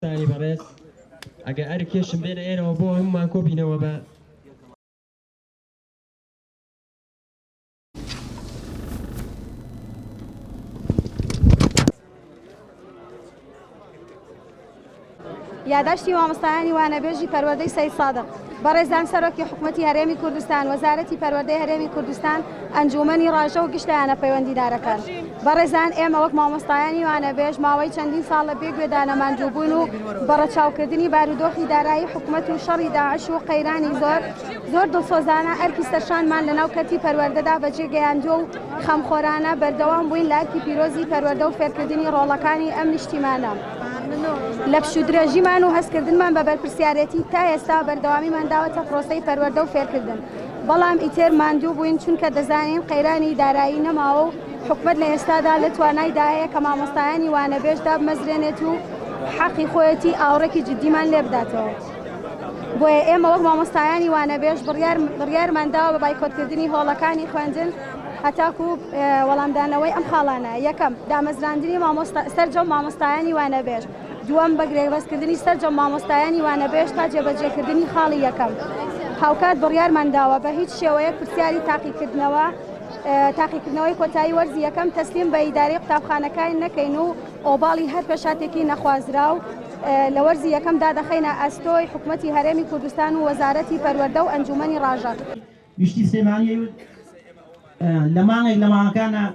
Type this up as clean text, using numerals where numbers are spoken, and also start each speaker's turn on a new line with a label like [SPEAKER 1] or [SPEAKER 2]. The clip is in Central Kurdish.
[SPEAKER 1] مامۆستایانی بەڕێز ئەگەر ئەرکێشم بێنە ئێرەوە بۆ هەموومان کۆبینەوە بە.
[SPEAKER 2] یاداشتی مامۆستایانی وانەبێژی پەروەردەی سەیدسادق، بەڕێزان سەرۆکی حکومەتی هەرێمی کوردستان، وەزارەتی پەروەردەی هەرێمی کوردستان، ئەنجوومەنی ڕاژە و گشت لایەنە پەیوەندیدارەکان. بەڕێزان ئێمە وەک مامۆستایانی وانەبێژ ماوەی چەندین ساڵە بێ گوێدانە ماندووبوون و بە ڕەچاوکردنی بارودۆخی دارایی حکومەت و شەڕی داعش و قەیرانی زۆر زۆر دڵسۆزانە ئەرکی سەرشانمان لەناو کەرتی پەروەردەدا بەجێ گەیاندووە و خەمخۆرانە بەردەوام بووین لە ئەرکی پیرۆزی پەروەردە و فێرکردنی ڕۆڵەکانی ئەم نیشتیمانە. لە پشوودرێژیمان و هەستکردنمان بە بەرپرسیارێتی تا ئێستا بەردەوامیمان داوەتە پرۆسەی پەروەردە و فێرکردن، بەڵام ئیتر ماندوو بووین چونکە دەزانین قەیرانی دارایی نەماوە و حکومەت لە ئێستادا لە توانایدا هەیە کە مامۆستایانی وانەبێژ دابمەزرێنێت و حەقی خۆیەتی ئاوڕێکی جدیمان لێ بداتەوە. بۆیە ئێمە وەک مامۆستایانی وانەبێژ بڕیارمان داوە بە بایکۆتکردنی هۆڵەکانی خوێندن هەتاکو وەڵامدانەوەی ئەم خاڵانە، یەکەم، دامەزراندنی سەرجەم مامۆستایانی وانەبێژ، دووەم، بە گرێبەستکردنی سەرجەم مامۆستایانی وانەبێژ تا جێبەجێکردنی خاڵی یەکەم. هاوکات بڕیارمان داوە بە هیچ شێوەیەک پرسیاری تاقیکردنەوە تاقیکردنەوەی کۆتایی وەرزی یەکەم تەسلیم بە ئیدارەی قوتابخانەکان نەکەین و ئۆباڵی هەر پێشهاتێکی نەخوازراو لە وەرزی یەکەمدا دەخەینە ئەستۆی حکومەتی هەرێمی کوردستان و وەزارەتی پەروەردە و ئەنجوومەنی ڕاژە.
[SPEAKER 3] گشتی سلێمانی ئەیوت لە مانگێک لە مانگەکانا.